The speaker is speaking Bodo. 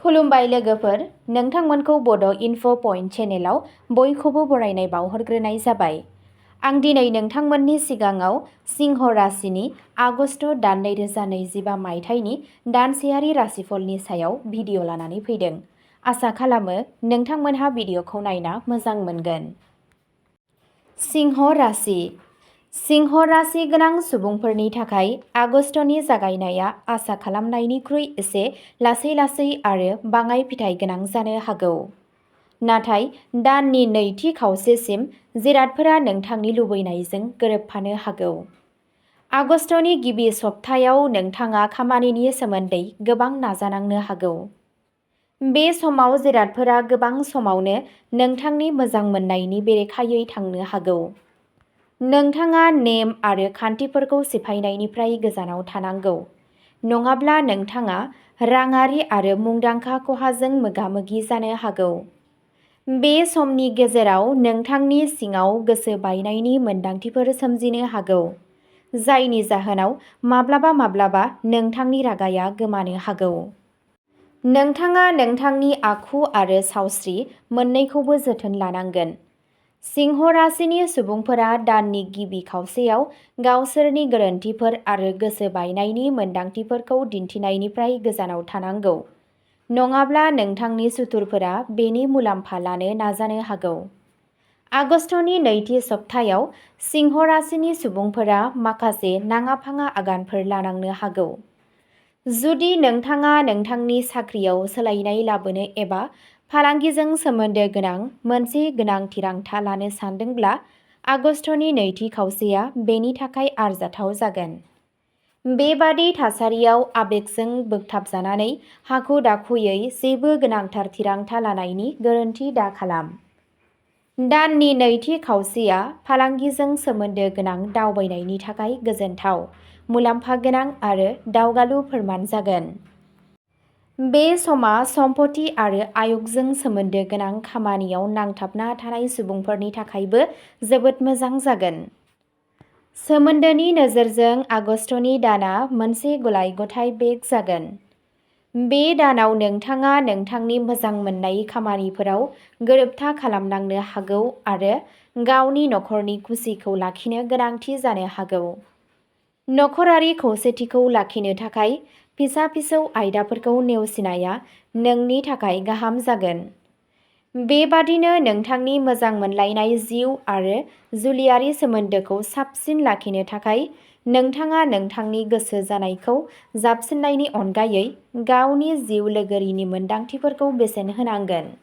खुलुमबाय लोगोफोर, नोंथांमोनखौ बड' इनफ' पइन्ट चेनेलाव बयखौबो बरायनाय बावहरग्रोनाय जाबाय। आं दिनै नोंथांमोननि सिगाङाव सिंह राशिनि आगस्ट दान 2025 मायथाइनि दानसेयारि राशिफलनि सायाव भिडिअ लानानै फैदों। आसा खालामो नोंथांमोनहा भिडिअखौ नायना मोजां मोनगोन। सिंह राशि। सिंह राशि गोनां सुबुंफोरनि थाखाय आगस्तनि जागायनाया आसा खालामनायनिख्रुइ एसे लासै आरो बाङाइ फिथाइ गोनां जानो हागौ। नाथाय दाननि नैथि खावसेसिम जिरादफोरा नोंथांनि लुबैनायजों गोरोबफानो हागौ। आगस्तनि गिबि सप्तायाव नोंथाङा खामानिनि सोमोन्दै गोबां नाजानांनो हागौ। बे समाव जिरादफोरा गोबां समावनो नोंथांनि मोजां मोननायनि बेरेखायै थांनो हागौ। नोंथाङा नेम आरो खान्थिफोरखौ सिफायनायनिफ्राय गोजानाव थानांगौ, नङाब्ला नोंथाङा राङारि आरो मुंदांखा खहाजों मोगा-मोगि जानो हागौ। बे समनि गेजेराव नोंथांनि सिङाव गोसो बायनायनि मोन्दांथिफोर सोमजिनो हागौ, जायनि जाहोनाव माब्लाबा नोंथांनि रागाया गोमानो हागौ। नोंथाङा नोंथांनि आखु आरो सावस्रि मोन्नैखौबो जोथोन लानांगोन। सिंह राशिनि सुबुंफोरा दाननि गिबि खावसेयाव गावसोरनि गोरोन्थिफोर आरो गोसो बायनायनि मोन्दांथिफोरखौ दिन्थिनायनिफ्राय गोजानाव थानांगौ, नङाब्ला नोंथांनि सुथुरफोरा बेनि मुलाम्फा लानो नाजानो हागौ। आगस्तनि नैथि सप्तायाव सिंह राशिनि सुबुंफोरा माखासे नाङा-फाङा आगानफोर लानांनो हागौ। जुदि नोंथाङा नोंथांनि साख्रियाव सोलायनाय लाबोनो एबा फालांगिजों सोमोन्दो गोनां मोनसे गोनां थिरांथा लानो सानदोंब्ला आगस्तनि नैथि खावसेया बेनि थाखाय आरजाथाव जागोन। बेबादि थासारियाव आबेगजों बोगथाबजानानै हाखु-दाखुयै जेबो गोनांथार थिरांथा लानायनि गोरोन्थि दाखालाम। दाननि नैथि खावसेया फालांगिजों सोमोन्दो गोनां दावबायनायनि थाखाय गोजोनथाव, मुलाम्फा गोनां आरो दावगालु फोरमान जागोन। बे समा सम्पथि आरो आयजों सोमोन्दो गोनां खामानियाव नांथाबना थानाय सुबुंफोरनि थाखायबो जोबोद मोजां जागोन। सोमोन्दोनि नोजोरजों आगस्तनि दानआ मोनसे गलाय-गथाय बेग जागोन। बे दानाव नोंथाङा नोंथांनि मोजां मोननाय खामानिफोराव गोरोबथा खालामनांनो हागौ आरो गावनि नखरनि खुसिखौ लाखिनो गोनांथि जानो हागौ। नखरारि खौसेथिखौ लाखिनो थाखाय फिसा-फिसौ आयदाफोरखौ नेवसिनाया नोंनि थाखाय गाहाम जागोन। बेबादिनो नोंथांनि मोजां मोनलायनाय जिउ आरो जुलियारि सोमोन्दोखौ साबसिन लाखिनो थाखाय नोंथाङा नोंथांनि गोसो जानायखौ जाबसिननायनि अनगायै गावनि जिउ लोगोरिनि मोन्दांथिफोरखौ बेसेन होनांगोन।